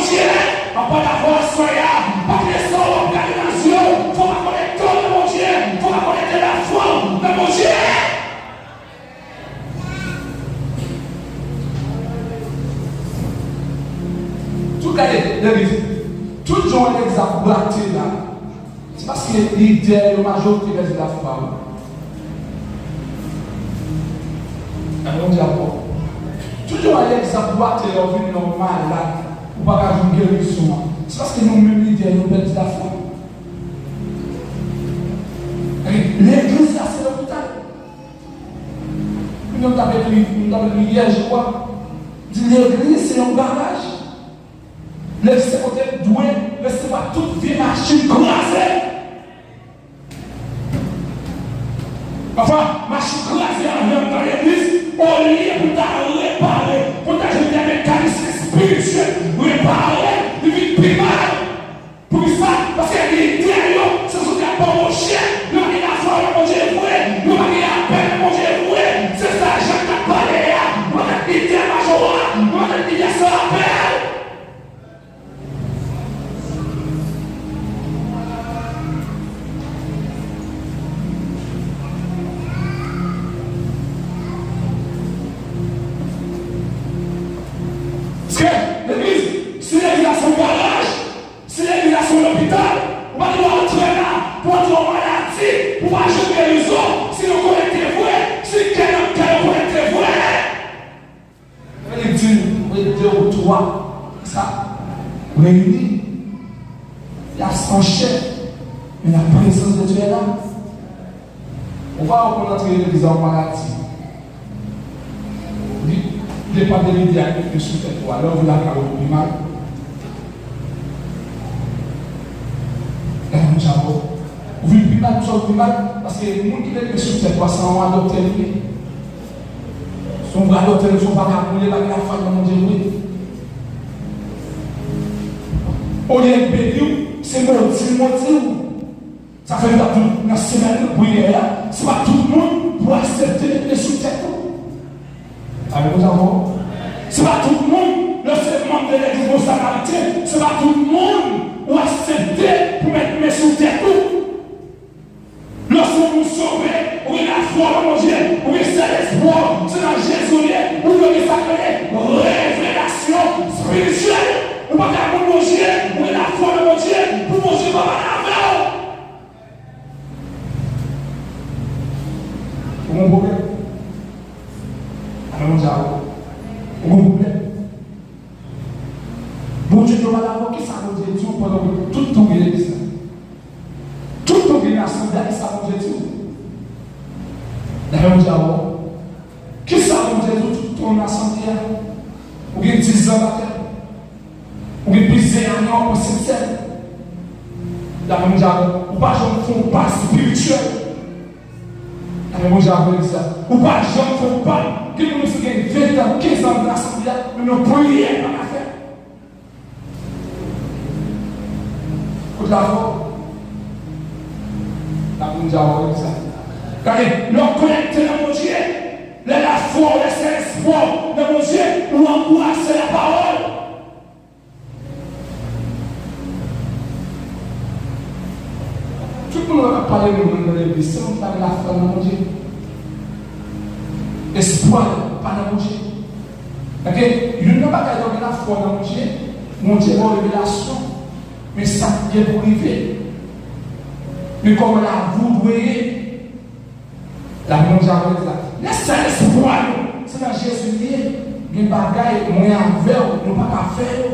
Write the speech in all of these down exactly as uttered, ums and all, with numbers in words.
Bondye, m ap pale avè w aswè a, pa kite sa w ap gade nan zye w, fò w pa konekte w nan Bondye, fò w pa konekte lafwa w nan Bondye. Tout gade legliz, tout jan legliz ap bwate la, se paske lidè yo majorite pèdi lafwa yo. Gade yon djab. Tout jan legliz ap bwate la, ou vin la w malad, ou pa ka jwenn gerizon an. Se paske nou menm lidè yo pèdi lafwa. Legliz la se lopital. Nou t ap ekri, nou t ap ekri yè, je kwè. Di legliz se yon garaj. Legliz se kote l dwe resevwa tout vye machin kraze. Pafwa, machin kraze an nan legliz, olye pou ta repare, pou ta jwenn de mekanis espirityèl, repare, li vin pi mal. Poukisa? Paske lidè yo, se sou tèt pa Bondye, yo pa gen lafwa nan Bondye vre, yo pa gen apèl nan Bondye vre. Se sa Jan t ap pale a, yo pa tèt lidè majò a, yo pa tèt lidè san apèl. Paske legliz, si legliz la se yon garaj, si legliz la se yon lopital, ou pa gen dwa antre la pou antre yon maladi, pou pa jwenn gerizon, si nou konekte vre, si kè nan kè yo konekte vre. Lè li di nou, mwen de ou twa, sa, reyini, y ap san chè, men la présence de Dieu est là. Ou pa wè w konn antre legliz la, ou maladi. Li depann de lidè a ki sou tèt ou a. Lè w vin lakay ou, ou pi mal. Gade moun sa bò. Ou vin pi mal, poukisa w pi mal? Paske moun ki mete sou tèt ou a, se yon adòktè li ye. Se yon vrè adòktè, se yon vagabon, li pa gen lafwa nan Bondye vre. Olye l beni w, se modi l modi w. Sa fè m t ap di w nan semèn priyè a, se pa tout moun pou aksepte mete sou tèt ou. Alelouya, bon. Se pa tout moun, lè w se manm de legliz Bon Samariten, se pa tout moun ou aksepte pou met men sou tèt ou. Lè w se yon moun sove, ou gen lafwa nan Bondye, ou gen sèl espwa w, se nan Jezi w ye, ou dwe gen sa k rele revelasyon espirityèl. Ou pa ka moun Bondye, ou gen lafwa nan Bondye, pou Bondye pa pale avè w. Ou gen yon pwoblèm? Alelouya. Ou gen yon pwoblèm? Bondye te mal avè w, kisa Bondye di w pandan w tout tan w gen legliz la? Tout tan w gen asanble a, kisa Bondye di w? Alelouya. Kisa Bondye di w tout tan w nan asanble a? Ou gen diz an batèm. Ou gen plizyè ane w ap pran Sentsèn. Dapre Bondye avè w, ou pa janm fè yon pa espirityèl. Dapre Bondye avè w, sa. Ou pa janm fè yon pa. Gen moun ki gen ven tan, kenz an nan asanble a, men yon priyè pa ka fè. Kot lafwa w? Dapre Bondye avè w, sa. Gade, lè w konekte nan Bondye, lè lafwa w, lè sèl espwa w nan Bondye, ou ankouraje lapawòl. Tout moun wè k ap pale nou menm nan legliz, se moun ki pa gen lafwa nan Bondye. Espwa l pa nan Bondye. Paske youn nan bagay lè w gen lafwa nan Bondye, Bondye ba w revelasyon. Men sa k gen pou rive. Men kòman lavi w dwe ye. Lavi Bondye avè w, sa. Lè sèl espwa nou se nan Jezi li ye, gen bagay mwen avè w nou pa ka fè yo.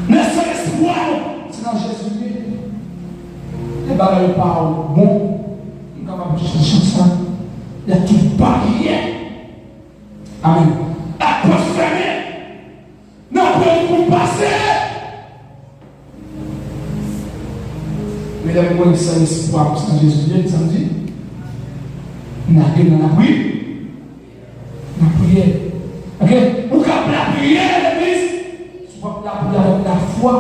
Lè sèl espwa nou se nan Jezi li ye, lè bagay yo pa bon, nou kapab chèche sa. Y a tout baryè. Amèn. Ak pòt fèmen. Nan pwen pou pase. Men lè m wè sa espwa m san Jezi, sa m di, m lage nan lapri, lapriyè. Ok? Ou ka ap lapriyè, legliz. Si w ap lapriyè avèk lafwa,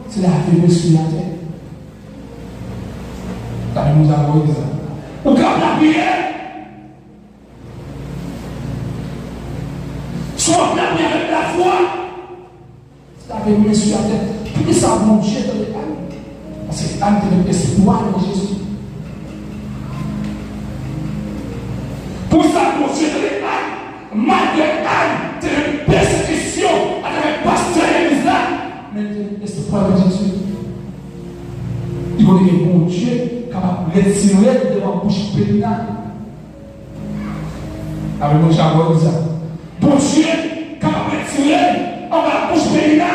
se lave men sou latè. Gade moun sa, wè sa. Ou ka ap lapriyè. Sòt la, men avèk lafwa. Lave men sou atè. Poukisa Bondye tande Ann? Paske Ann te met espwa nan Jezi. Poukisa Bondye tande Ann? Malgre Ann te jwenn pèsekisyon atravè pastè legliz la, men li te met espwa nan Jezi. Li konnen ke Bondye kapab retire l devan bouch Penina. Avèk mwen, Jabòl di sa. Bondye kapab retire l anba bouch Penina.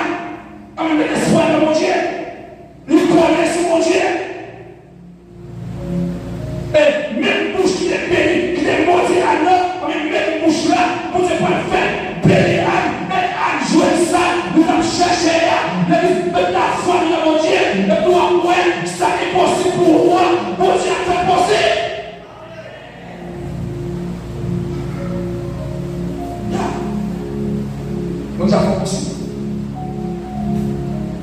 Ann met espwa nan Bondye. Li kole sou Bondye. E menm bouch ki te beni, ki te modi Ann nan, ann menm bouch la, Bondye pral fè beni Ann. E Ann jwenn sa li t ap chèche a. Legliz, menm lafwa nou nan Bondye, epi w ap wè sa ki posib pou ou a, Bondye ap fè posib. Bondye ap fè posib.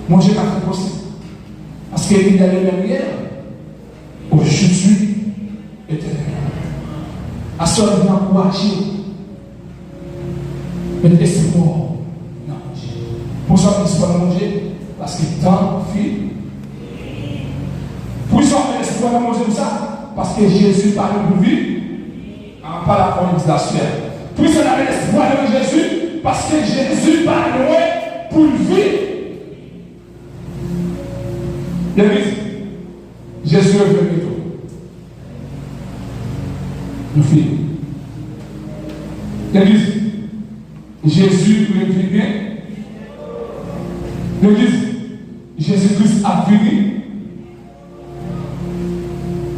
Bondye ka fè posib. Paske il est le même hier, aujourd'hui, éternellement. Aswè, m vin ankouraje w. Met espwa w nan Bondye. Poukisa w met espwa nan Bondye? Paske tan fini. Poukisa w met espwa nan Bondye konsa? Paske Jezi pa lwen pou vini. An pa la fwa legliz la sè. Poukisa n ap met espwa nan Jezi? Paske Jezi pa lwen pou l vini. Legliz, Jezi revyen byento. Nou fini. Legliz, Jezi revyen. Legliz, Jezi Kris ap vini.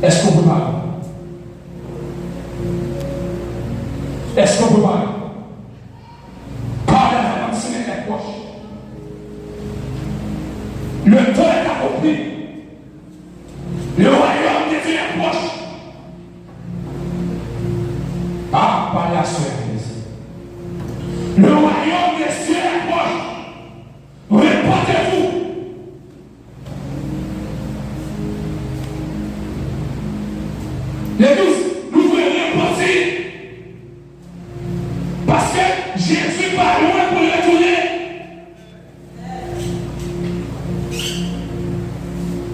Èske w prepare? Èske w prepare? Pawòl la fè kòmsi li trè pwòch. Le temps est accompli. Le royaume de Dieu est proche. Ah, pale aswè, legliz. Le royaume de Dieu est proche. Repentez-vous. Legliz, nou dwe repanti. Paske Jezi pa lwen pou l retounen.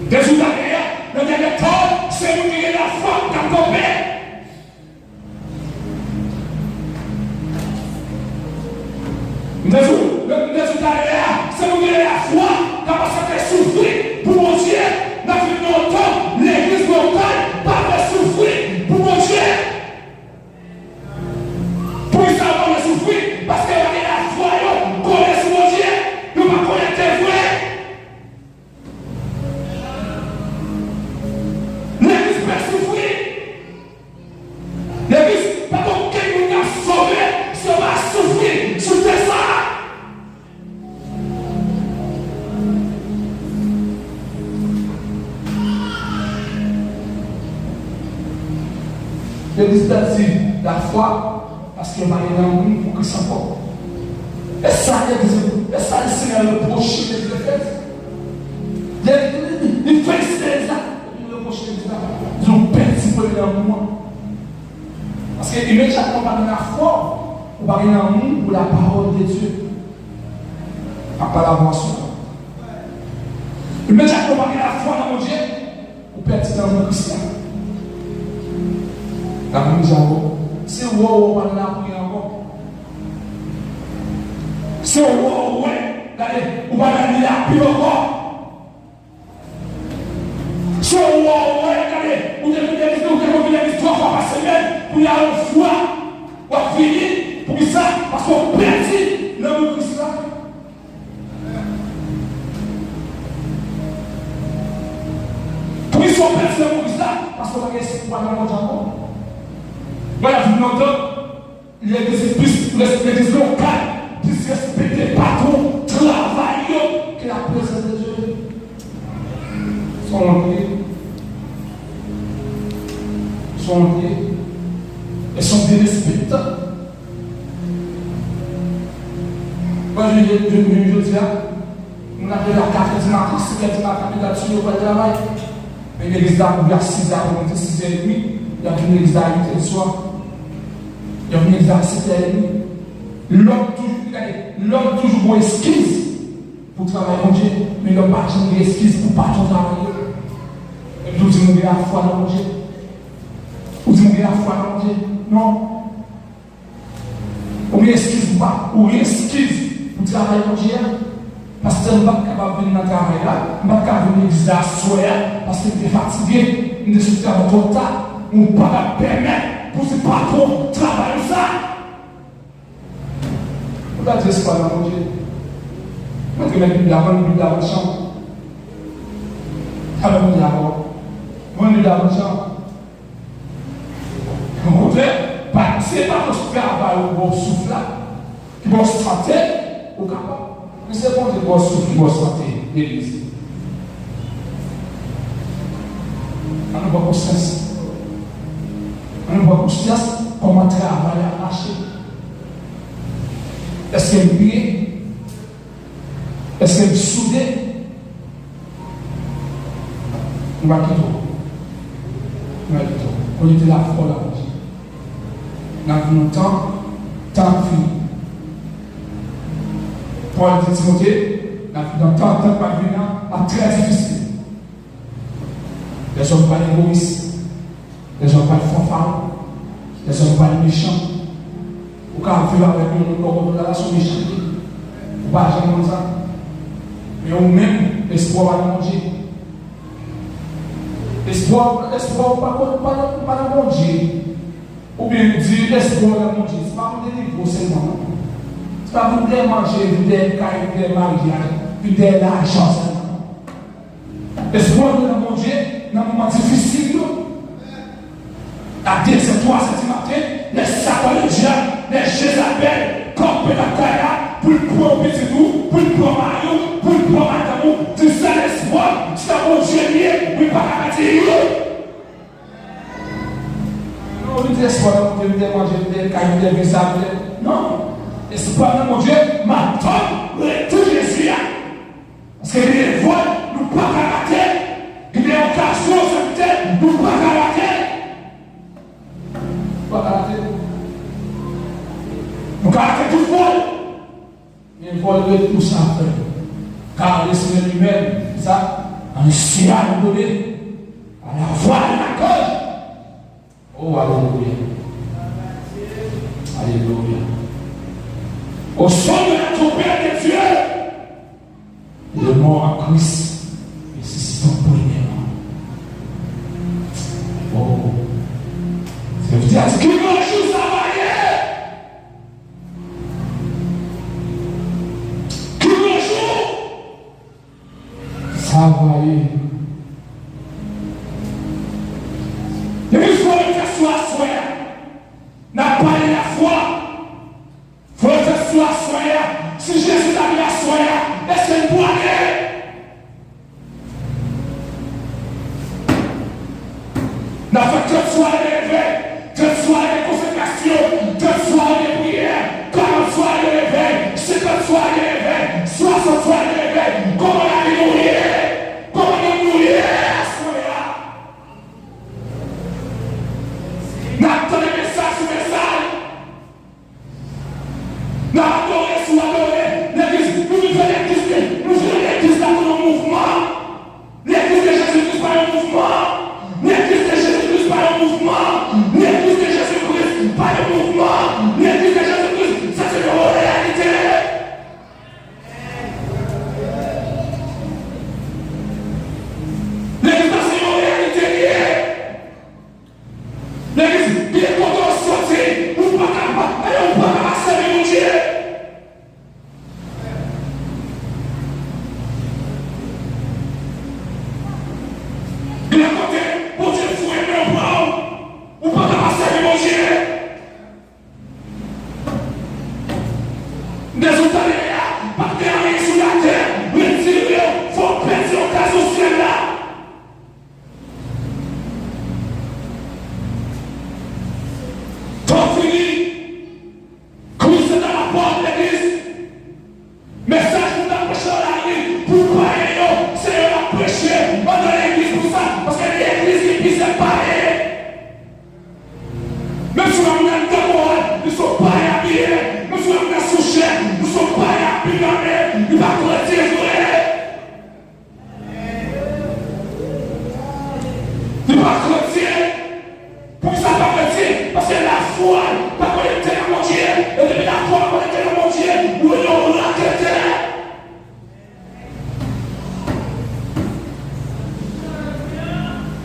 Te sou talè a, nan dènye tan, se moun ki gen lafwa k ap kanpe. M te di w, m te di w talè a, se moun ki gen lafwa k ap aksepte soufri pou Bondye. N ap viv nan yon tan, legliz lokal pa vle soufri pou Bondye. Poukisa yo pa vle soufri? Paske yo pa gen lafwa yo kole sou Bondye. Yo pa konekte vre. Legliz pè soufri. Legliz, pa gen okenn moun k ap sove si yo pa soufri sou tè sa a. Legliz pèdi lafwa paske yo pa gen lanmou pou Kris ankò. E sa legliz, e sa Lesenyè repwoche legliz Efèz. Li, li, li, li felisite legliz la, epi li repwoche legliz la. Li di, "Ou pèdi premye lanmou an." Paske imedyatman ou pa gen lafwa, ou pa gen lanmou pou la parole de Dieu. M ap pale avè w aswè. Imedyatman ou pa gen lafwa nan Bondye, ou pèdi lanmou Kris la. Lapriyè ankò. Se wè w wè w pa nan lapriyè ankò. Se wè w wè, gade, ou pa nan lapè ankò. Se w wè, w wè, gade, ou te vin legliz, ou te konn vin legliz twa fwa pa semèn, kounye a yon fwa w ap vini. Poukisa? Paske w pèdi lanmou Kris la. Poukisa w pèdi lanmou Kris la? Paske w pa gen espwa nan Bondye ankò. Mwen, y ap vin lontan. Legliz plis, legliz lokal plis respekte patwon travay yo ke la prezans de Dye. Son wont li ye. Son wont li ye. E son derespektan. Mwen, je, je, je, jodi a, moun ap leve a katrè di maten, senkè di maten, ap gad si yo pral travay. Men legliz la ouvè a sizè aprèmidi, sizè edmi, y ap vin legliz la a uitè di swa. Y ap vin legliz la a sètè edmi. Lòm toujou, gade, lòm toujou gon eskiz pou travay Bondye, men lòm pa janm gen eskiz pou patwon travay yo. Epi ou di m ou gen lafwa nan Bondye. Ou di m ou gen lafwa nan Bondye. Non. Ou gen eskiz ou pa, ou gen eskiz pou travay Bondye a. Pastè, m pa t kapab vin nan travay la, m pa t ka vin legliz la aswè a, paske m te fatige, m te sot travay twò ta. Ou pa ka pèmèt pou se patwon travay ou sa. Ou ta di espwa nan Bondye. Mwen te met Bib la, vann Bib la, vann chan. Sa pa Bondye akò. Vann Bib la, vann chan. Okontrè, pa, se pa nan travay ou ba w souf la, ki ba w sante, ou kapab. Men se Bondye ki ba w souf, ki ba w sante, legliz. Ann nou pran konsyans. Ann nou pran konsyans kòman travay la mache. Èske m byen? Èske m soude? Nou va kite w. Nou va kite w. Konekte lafwa w la, Bondye. N ap viv nan tan, tan ap fini. Pòl di Timote, n ap viv nan tan, tan k pral vini an, ap trè difisil. Lèzòm pral egoyis. Lèzòm pral fanfaron. Lèzòm pral mechan. Ou ka viv avèk yon moun bò kote w la, se yon mechan li ye. Ou pa janm konn sa. Men ou menm, espwa w pa nan Bondye. Espwa, espwa w pa konn, pa nan, pa nan Bondye. Oubyen di espwa w nan Bondye. Se pa pou delivre w sèlman, non. Se pa pou dèyè manje, pou dèyè kay, pou dèyè maryaj, pou dèyè lajan sèlman. Espwa nou nan Bondye nan moman difisil yo. A de zè, twa zè di maten, lè Satan ledyab, lè Jezabèl kanpe lakay la pou l pran pitit ou, pou l pran mari w, pou l pran madanm ou, di sèl espwa m, se nan Bondye m ye, mwen pa ka pèdi yon. Non, li di espwa nan Bondye, m te manje, m te kay, m te viza, m te. Non. Espwa nan Bondye, m ap tann retou Jezi a. Paske gen de vòl nou pa ka rate. Gen de okazyon, sa ki te, nou pa ka rate. Nou pa ka rate. Nou ka rate tout vòl. Men vòl retou sa fè. Car le Seigneur lui-même, sa, anunciera, nous donner à la voix de l'archange. Oh, alléluia. Alléluia. Au son de la trompette de Dieu, il est mort en Christ, ressuscitant premièrement. Oh. Sa vle di, ki gwo jou sa va ye? Ki gwo jou? Sa va ye. Depi frè m fè sou aswè a, n ap pale lafwa. Frè m fè sou aswè a, si Jezi ta vin aswè a, èske n pwale? N ap fè trant sware de revèy, trant sware de konsekrasyon, trant sware de priyè, karant sware de revèy, senkant sware de revèy, swasant sware de revèy. Kòman lavi nou ye? Kòman nanm nou ye aswè a? N ap tande mesaj sou mesaj. N ap adore sou adore. Legliz, nou vin fè legliz, nou vin legliz la kon yon mouvman. Legliz de Jezi Kris pa yon mouvman. Legliz de Jezi Kris pa yon mouvman. pa kretyen. Poukisa l pa kretyen? Paske lafwa l pa konekte nan Bondye. E depi lafwa w konekte nan Bondye, ou vin yon raketè.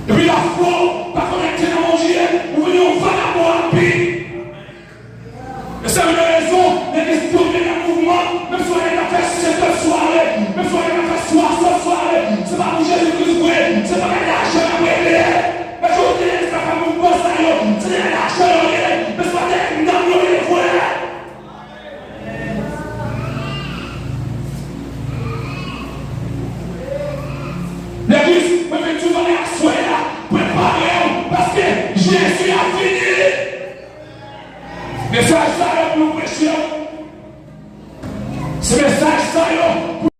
Depi lafwa w pa konekte nan Bondye, ou vin yon vagabon api. E se youn nan rezon legliz tonbe nan mouvman, menm si w wè nèg la fè senkant sware, menm si w wè nèg la fè swasant sware, se pa pou Jezi Kris vre, se pa kay lajan n ap regle. Majorite legliz k ap fè mouvman sa yo, se dèyè lajan yo ye, men se pa dèyè nanm yo ye vre. Legliz, mwen vin di w bagay aswè a, prepare w, paske Jezi ap vini. Mesaj sa yo pou nou preche yo. Se mesaj sa yo pou